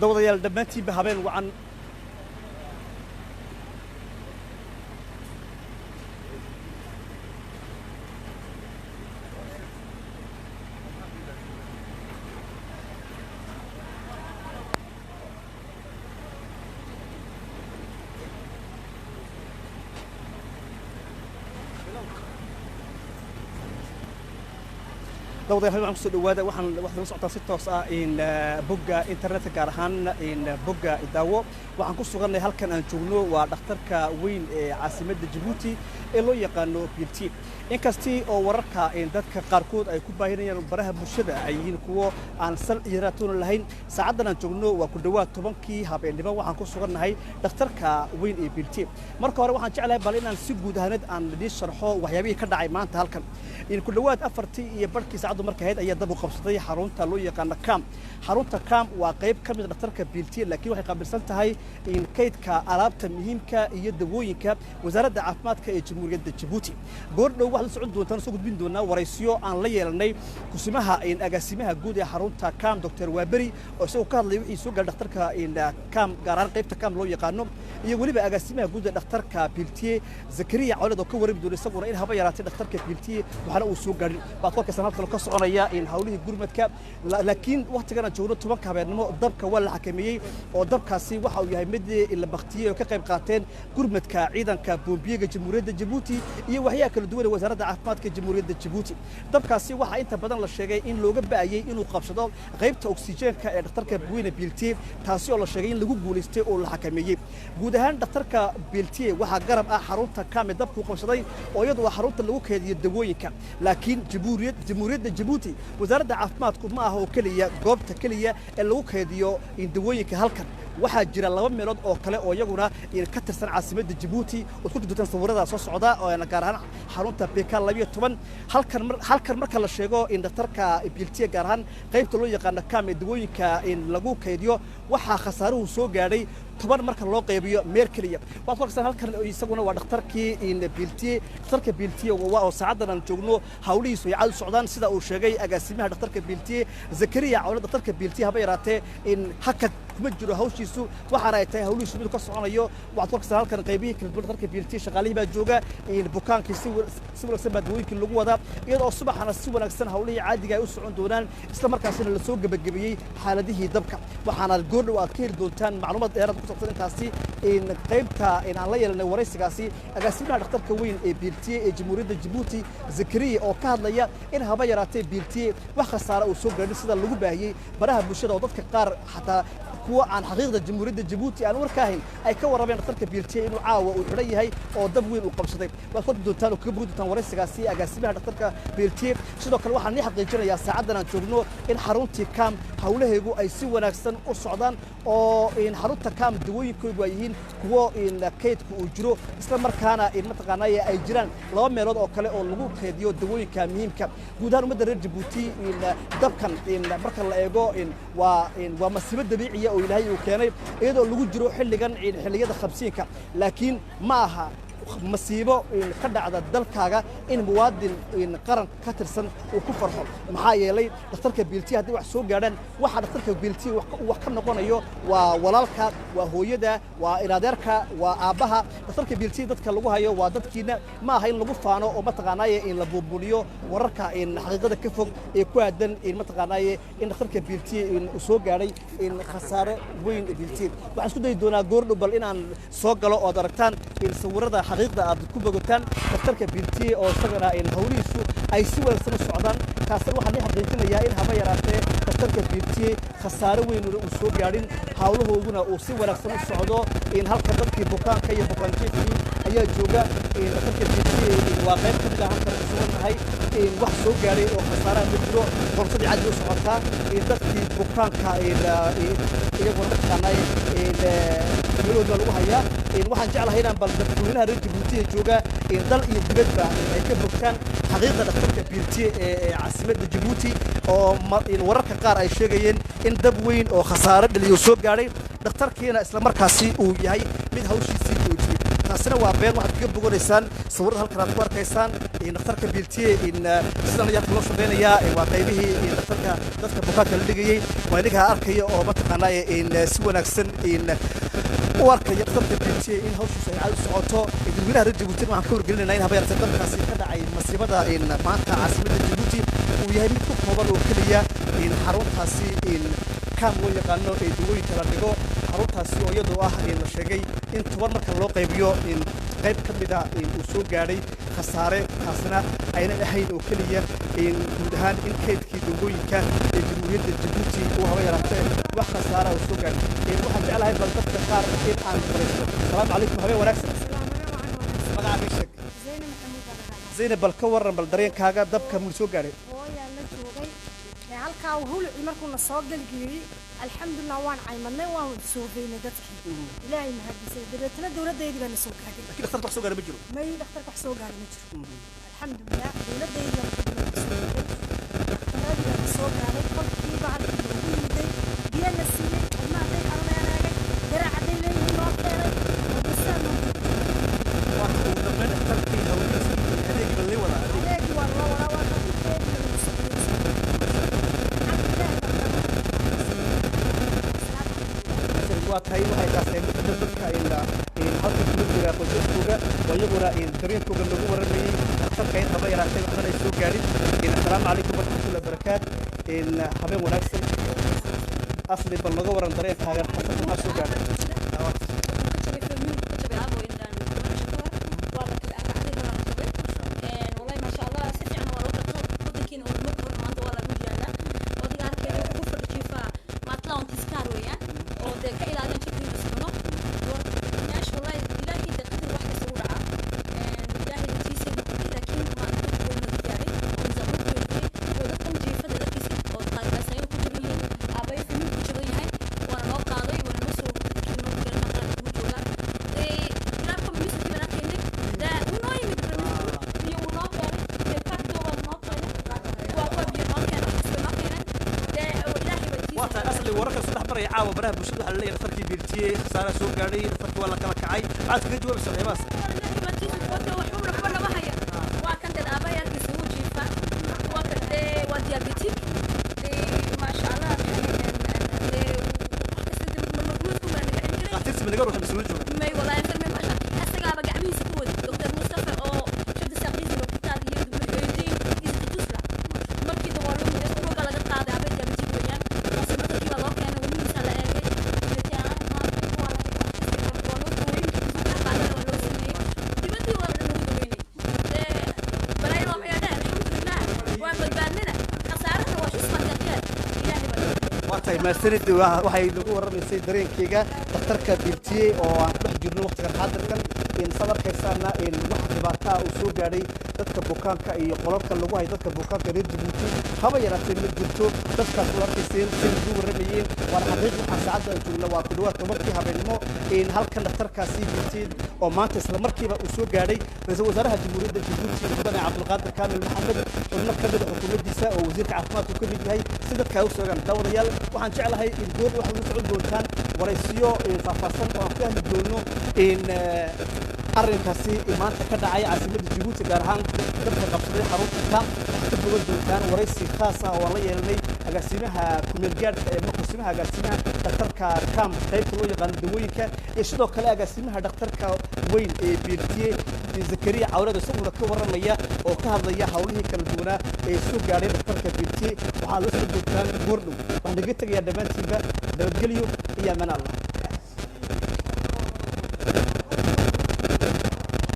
Daawadayaal, dhammaantiinba habeen wacan. Daawadayaal, habeen wacan, kusoo dhawaada. Waxaan waxaad la socotaa si toos ah in bogga internetka, gaar ahaan in bogga Daawo. Waxaan ku sugannahay halkan aan joogno waa dhakhtarka weyn ee caasimadda Jabuuti ee loo yaqaano Bilti. Inkastii oo wararka in dadka qaarkood ay ku baahinayaan baraha bulshada ay yihiin kuwo aan sal iyo raatoona lahayn, saacaddan aan joogno waa ku dhowaad 10-kii habeennimo. Waxaan ku sugannahay dhakhtarka weyn ee Bilti. Marka hore waxaan jeclahay bal inaan si guud ahaaneed aan idiin sharxo waxyaabihii ka dhacay maanta halkan. In ku dhowaad 4:30 saacaddu markay ahayd ayaa dab u qabsaday xarunta loo yaqaano Cam. Xarunta Cam waa qayb ka mid a dhakhtarka Bilti, laakiin waxay qaabilsan tahay in kaydka alaabta muhiimka iyo dawooyinka wasaaradda caafimaadka ee Jamhuuriyadda Jabuuti. Goordhow waxaad la socon doontaan, soo gudbin doonaa waraysiyo aan la yeelanay kusimaha in agaasimaha guud ee xarunta Cam, Dr. Waaberi, oo isagoo ka hadlaya wixii soo gaaray dhakhtarka in Cam, gaar ahaan qaybta Cam loo yaqaano, iyo weliba agaasimaha guud ee dhakhtarka Biltiye, Zakariya Cawlad, oo ka warrami doona isaguna in haba yaraatay dhakhtarka Biltiye waxaana uu soo gaarin. Baad ku arkaysaan halkan ka soconaya in hawlihii gurmadka, laakiin waqtigan aan joogno 10-ka habeennimo dabka waa la xakameeyey, oo dabkaasi waxa uu yahay mid la baktiyey oo ka qayb qaateen gurmadka ciidanka boombiyaga Jamhuuriyadda Jabuuti iyo waxyaha kala duwan ee wasaaradda caafimaadka Jamhuuriyadda Jabuuti. Dabkaasi waxaa inta badan la sheegay in looga ba'ayey inuu qabsado qaybta oksijiinka ee dhakhtarka weyne Biltiye, taasi oo la sheegay in lagu guulaystay oo la xakameeyey. Guud ahaan dhakhtarka Biltiye waxaa garab ah xarunta Kame dabku qabsaday, oo iyadu waa xarunta lagu keydiyo dawooyinka. Laakiin Jamhuuriyadda Jabuuti wasaaradda caafimaadku ma aha oo keliya goobta keliya ee lagu keydiyo dawooyinka. Halkan waxaa jira laba meelood oo kale oo iyaguna ka tirsan caasimadda Jabuuti ood ku doontaan sawirada soo socda, gaar ahaan xarunta BK 12. Halkan marka la sheego in dhakhtarka Biltiye, gaar ahaan qaybta loo yaqaano Cam ee dawooyinka in lagu keydiyo, waxaa khasaaruhu soo gaadhay 10 marka loo qaybiyo meel keliya. Waxaad ku arkaysaan halkan isaguna waa dhakhtarkii in Biltiye, dhakhtarka Biltiye oo saacaddan aan joogno hawlihiisu ay caadi socdaan, sida uu sheegay agaasimaha dhakhtarka Biltiye, Zakariya Cawle. Dhakhtarka Biltiye haba yaraatee in hakad kuma jiro hawshiisu, waxaana ay tahay hawlihiisu mid ka soconayo. Waxaad ku arkaysaan halkan qaybihii kala duwan dhakhtarka Biltiye, shaqaalihii baa jooga, in bukaankii si wanaagsan baa dawooyinkii lagu wadaa, iyadoo subaxana si wanaagsan hawlihii caadiga ay u socon doonaan, isla markaasina lasoo gebagabeeyey xaaladihii dabka. Waxaana goordhow aad ka heli doontaan macluumaad dheeraad ku saabsan intaasi in qaybta in aan la yeelanay waraysigaasi agaasimaha dhakhtarka weyn ee Biltiye ee Jamhuuriyadda Jabuuti, Zakariya, oo ka hadlaya in haba yaraatee Biltiye wax khasaara uu soo gaadhin sida lagu baahiyey baraha bulshada, oo dadka qaar xataa kuwa aan xaqiiqda Jamhuuriyadda Jabuuti aan war ka ahayn ay ka warrameen dhakhtarka Biltiye inuu caawa uu xidhan yahay oo dab weyn uu qabsaday. Waad ku doontaan oo kaga bogi doontaan waraysigaasi agaasimaha dhakhtarka Biltiye. Sidoo kale waxaan nii xaqiijinayaa saacaddan aan joogno in xaruntii Cam hawlaheegu ay si wanaagsan u socdaan, oo in xarunta Cam dawooyinkoodu ay yihiin kuwo in kaydku uu jiro, isla markaana in mataqaanaaye ay jiraan laba meelood oo kale oo lagu kaydiyo dawooyinka muhiimka. Guud ahaan ummadda reer Jabuuti in dabkan in marka la eego in waa masiibo dabiiciya oo Ilaahay uu keenay iyadoo lagu jiro xilligan xilliyada khamsiinka, laakiin ma aha masiibo ka dhacda dalkaaga in muwaadin qaran ka tirsan uu ku farxo. Maxaa yeelay dhakhtarka Biltiye haddii wax soo gaadhaan, waxa dhakhtarka Biltiye wax ka noqonayo waa walaalka, waa hooyada, waa inadeerka, waa aabbaha. Dhakhtarka Biltiye dadka lagu hayo waa dadkiina, ma aha in lagu faano oo mataqaanaaye in la buunbuuniyo wararka in xaqiiqada ka fog ee ku aadan in mataqaanaaye in dhakhtarka Biltiye in uu soo gaadhay in khasaare weyn. Biltiye waxaan isku dayi doonaa goordhow bal inaan soo galo oo aad aragtaan in sawirada xaqiiqda aad ku bogotaan dhakhtarka Biltiye oo isagana in hawlihiisu ay si wanaagsan u socdaan. Taasna waxaan ii xaqiijinayaa in haba yaraatee dhakhtarka Biltiye khasaare weyn uu soo gaadhin, hawlahooguna uu si wanaagsan u socdo. In halka dadkii bukaanka iyo bukaanjiifkii ayaa jooga. In dhakhtarka Biltiye waa qayb ka mid ah halkan ku sugan tahay, in wax soo gaadhay oo khasaaraha ma jiro, korontadii caadi u socotaa, in dadkii bukaanka iyaguna mataqaanaa meelahooda lagu hayaa. Waxaan jeclahay inaan bal dadweynaha reer Jabuuti ee jooga in dal iyo dibadba ay ka bogtaan xaqiiqda dhakhtarka Biltiye ee caasimadda Jabuuti, oo wararka qaar ay sheegayeen in dab weyn oo khasaare dhaliyo soo gaadhay dhakhtarkiina, isla markaasi uu yahay mid hawshiisii joojiyey. Taasina waa been. Waxaad kaga boganaysaan sawirada halkan aad ku arkaysaan dhakhtarka Pitié. Sidan ayaa loo shaqeynayaa. Waa qaybihii dhakhtarka dadka bukaanka la dhigayey. Waa idinkaa arkaya oo mataqaanaa si wanaagsan u arkaya dhakhtarka Pitié in hawshiisu ay caadi u socoto. Dadweynaha reer Jabuuti waxaan ka wargelinaynaa in haba yaratee dabkaasi ka dhacay masiibada maanta caasimadda Jabuuti uu yahay mid ku kooban oo keliya xaruntaasi kaam loo yaqaano ee dawooyinka la dhigo, xaruntaasi oo iyadoo ah la sheegay in 10 marka loo qaybiyo qayb ka mid a uu soo gaadhay khasaare, taasina aynan ahayn oo keliya guud ahaan in kaydkii dawooyinka ee Jamhuuriyadda Jabuuti uu haba yaraatee wax khasaara uu soo gaadhay. Waxaan jeclahay bal dadka qaar in aan baraysto. Asalaamu calaykum, habeen wanaagsan. Magacaaga sheeg. Zaynab, bal ka warran bal dareenkaaga dabka muu soo gaadhay? Hooyaan la joogay halkaa huluci markuuna soo galgeeyey. Alxamdulilah, waan caymadnay, waan soofaynay dadkii, Ilaahay mahadisay. Dabeetana dowladdeydii baa na soo gaadhay. Laakiin dhakhtarka wax soo gaadhay ma jiro? May, dhakhtarka wax soo gaadhay ma jiro, alxamdulilah. Dowladdeydii baa na soo gaadhay, dhakhtaradii baa na soo gaadhay. Kolkiiba halkii loogu yimiday, biyo na siiyey, wadna hadday xanuunayaan eegay, garaac hadday leeyihiin noo keenay, oo noo Waa ugu dambeyn dhakhtarkii hawlihiisii adeegii bal lii wadaa? Adeegii waa loo wadaa, waa qabiilkeedii lagu socday. Waa tahay, waxay taasay mid dadka halka kula jira qoysaskooga oo iyaguna dareenkooga lagu warramayey dhakhtarka in haba yaraatay waxban ay soo gaadhin. Asalaamu calaykum waraxmatullahi barakaat, habeen wanaagsan. Asli, bal naga waran dareenkaaga, dhakhtarka maxaa soo gaadhay? Waa tahay asli, wararka saddex baraya caawa baraha bulshada waxaa laleeyahay dhakhtarkii Pitié khasaaraha soo gaadhay, dhakhtarkii waa la kala kacay. Maxaad kaga jawaabaysaa waxyaabahaas? Dhakhaatiirta ma naga ruuxa mise la jooga? Waa tahay, mahadsanid. Waxay nagu warramaysay dareenkeyga dhakhtarka Pitié oo aan ku dhex jirno waqtigan xaadirkan. Saad arkaysaana wax dhibaataa uu soo gaadhay dadka bukaanka iyo qolalka lagu hayo dadka bukaanka reer Jabuuti haba yaraatee ma jirto. Dadkaas waad arkayseen say ugu warramayeen, waana xaqiiq. Waxaan saacadda aan joogna waa ku dhawaad 10-kii habeenimo halkan dhakhtarkaasi Pitié oo maanta isla markiiba uu soo gaadhay ra-iisul wasaaraha Jamhuuriyadda Jabuuti mudane Cabdulqaadir Kaamil Maxamed, xubno ka mid a xukuumaddiisa oo wasiirka caafimaadku ka mid yahay, si dadka ay u soogaan. Daawadayaal, waxaan jeclahay in goor waxaad la socon doontaan waraysiyo faahfaahsan oo aan ku hadli doono in arrinkaasi maanta ka dhacay caasimadda Jabuuti, gaar ahaan dabka qabsaday xarunta kaam. Waxaad ka bogan doontaan waraysi khaas ah oo aan la yeelanay agaasimaha kumeel gaadhka ee maqosimaha agaasimaha dhakhtarka kaam qaybta loo yaqaano dawooyinka, iyo sidoo kale agaasimaha dhakhtarka weyn ee Pitié Zakariya Cawlad, isaguna ka warramaya oo ka hadlaya hawlihii kala duwanaa ee soo gaadhay dhakhtarka Pitié. Waxaad la socon doontaan goordhow. Waxaan naga tegayaa dhammaantiinba nabadgelyo iyo amaan Allah.